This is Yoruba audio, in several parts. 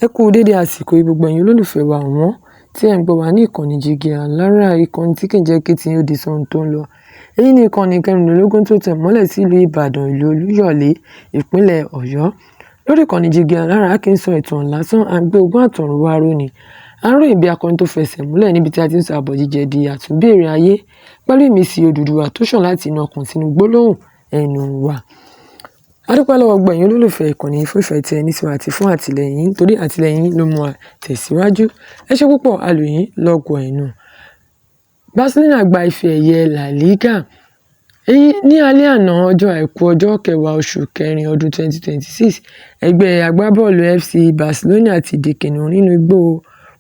Ẹ kú dédé àsìkò yìí, gbogbo ẹ̀yin olólùfẹ́ wa ọ̀wọ́n tí ẹ̀ ń gbọ́ wa ní ìkànnì Jígí Alára, ìkànnì tí kì í jẹ́ kí tí ó di sóhun tó ń lọ. Èyí ni ìkànnì 24 tó tẹ̀ mọ́lẹ̀ sí ìlú Ìbàdàn, ìlú Olúyọ̀lé, ìpínlẹ̀ Ọ̀yọ́. Lórí ìkànnì Jígí Alára, a kì í sọ ìtàn lásán, à ń gbé ogún àtọ̀runwá ró ni. À ń ròyìn bí akọni tó fẹsẹ̀ múlẹ̀ níbi tí a ti ń sọ àbọ̀ jíjẹ di àtúnbẹ̀rẹ̀ ayé pẹ̀lú ìmísí Odùduwà tó ṣàn láti inú ọkàn sínú gbólóhùn ẹnu wa. A dúpẹ́ lọ́wọ́ gbogbo ẹ̀yin olólùfẹ́ ìkànnì yìí fún ìfẹ́ tí ẹ ní sí wa àti fún àtìlẹ́yìn yín, torí àtìlẹ́yìn yín ló mú wa tẹ̀síwájú. Ẹ ṣé púpọ̀, a lù yín lọ́gọ ẹnu. Barcelona gba ife ẹ̀yẹ La Liga. Èyí ní alẹ́ àná, ọjọ́ Àìkú, ọjọ́ 10 oṣù kẹrin ọdún 2026, ẹgbẹ́ agbábọ́ọ̀lù FC Barcelona ti di kìnìún nínú igbó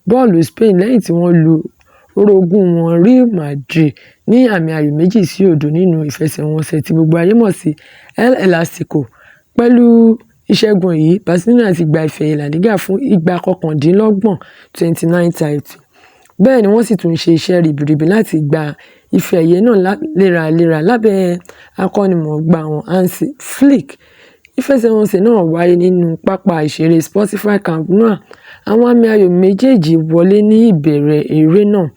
bọ́ọ̀lù Spain lẹ́yìn tí wọ́n lu orogún wọn Real Madrid ní àmì ayò 2-0 nínú ìfẹsẹ̀wọnsẹ̀ tí gbogbo ayé mọ̀ sí El Clasico. Pẹ̀lú ìṣẹ́gun yìí, Barcelona ti gba ife ẹ̀yẹ La Liga fún ìgbà 29, 29 title. Bẹ́ẹ̀ ni wọ́n sì tún ṣe iṣẹ́ ribiribi láti gba ife ẹ̀yẹ náà léraléra lábẹ́ akọ́nimọ̀ọ́gbá wọn Hansi Flick. Ìfẹsẹ̀wọnsẹ̀ náà wáyé nínú pápá ìṣeré Spotify Camp Nou. Àwọn àmì ayò méjèèjì wọlé ní ìbẹ̀rẹ̀ eré náà.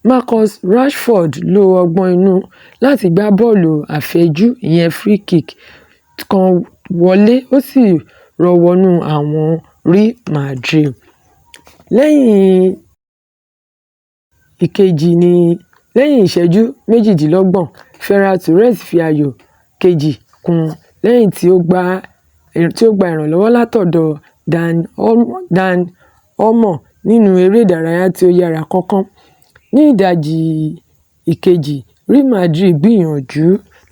Marcus Rashford lo ọgbọ́n inú láti gbá bọ́ọ̀lù àfẹjú, ìyẹn free kick kan wọlé, ó sì rọ́ wọnú àwọ̀n Real Madrid. Lẹ́yìn ìkejì ní lẹ́yìn ìṣẹ́jú 28, Ferran Torres fi ayò kejì kún un lẹ́yìn tí ó gba ìrànlọ́wọ́ látọ̀dọ̀ Dani Olmo nínú eré ìdárayá tí ó yára kánkán. Ní ìdajì ìkejì, Real Madrid gbìyànjú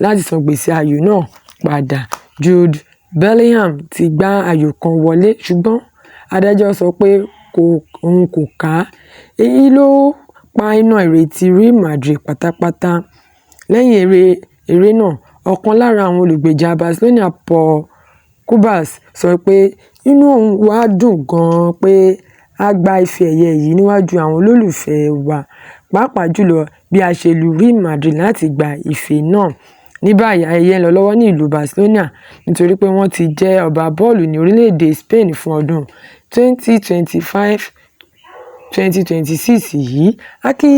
láti san gbèsè ayò náà padà. Jude Bellingham ti gbá ayò kan wọlé, ṣùgbọ́n adájọ́ sọ pé òun kò kà á. Èyí ló pa iná ìrètí Real Madrid pátápátá. Lẹ́yìn eré náà, ọ̀kan lára àwọn olùgbèjà Barcelona, Pau Cubarsi, sọ pé inú òun wá dùn gan-an pé a gba ife ẹ̀yẹ yìí níwájú àwọn olólùfẹ́ wa, pàápàá jùlọ bí a ṣe lu Real Madrid láti gba ife náà. Ní báyìí, ayẹyẹ ń lọ lọ́wọ́ ní ìlú Barcelona nítorí pé wọ́n ti jẹ́ ọba bọ́ọ̀lù ní orílẹ̀-èdè Spain fún ọdún 2025-2026 yìí. A kí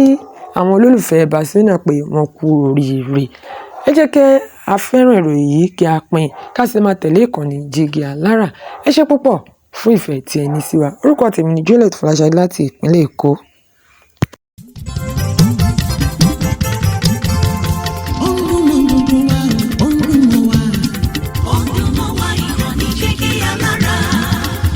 àwọn olólùfẹ́ Barcelona pé wọ́n kú oríire. Ẹ jẹ́ kí a fẹ́ràn ìròyìn yìí, kí a pín, ká sì máa tẹ̀lé ìkànnì Jígí Alára. Ẹ ṣé púpọ̀ fún ìfẹ́ tí ẹ ní sí wa. Orúkọ tèmi ni Juliet Fọláṣadé láti ìpínlẹ̀ Èkó. Ó ń dún mọ́ gbogbo wa, ó ń dún mọ́ wa. Ó ń dún mọ́ wa, ìkànnì Jígí Alára.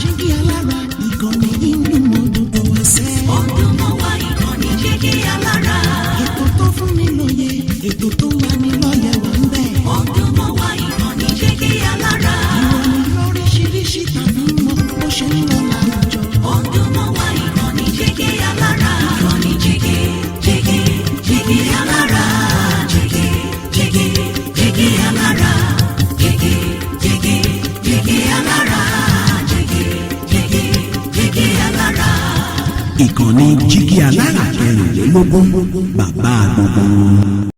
Jígí Alára, ìkànnì yìí ń dún mọ́ gbogbo wa sẹ́. Ó ń dún mọ́ wa, ìkànnì Jígí Alára. Ètò tó fún ni lóye, ètò tó ń lani lọ́yẹ̀ wà ń bẹ̀. Ó ń dún mọ́ wa, ìkànnì Jígí Alára. Ìròyìn lóríṣiríṣi tàbí mọ bó ṣe ń lọ láwùjọ. Ó ń dún mọ́ wa, ìkànnì Jígí Alára. Ìkànnì Jígí, Jígí, Jígí Alára. Jígí, Jígí, Jígí Alára. Jígí, Jígí, Jígí Alára. Jígí, Jígí, Jígí Alára. Ìkànnì Jígí Alára 24, bàbá gbogbo wọn.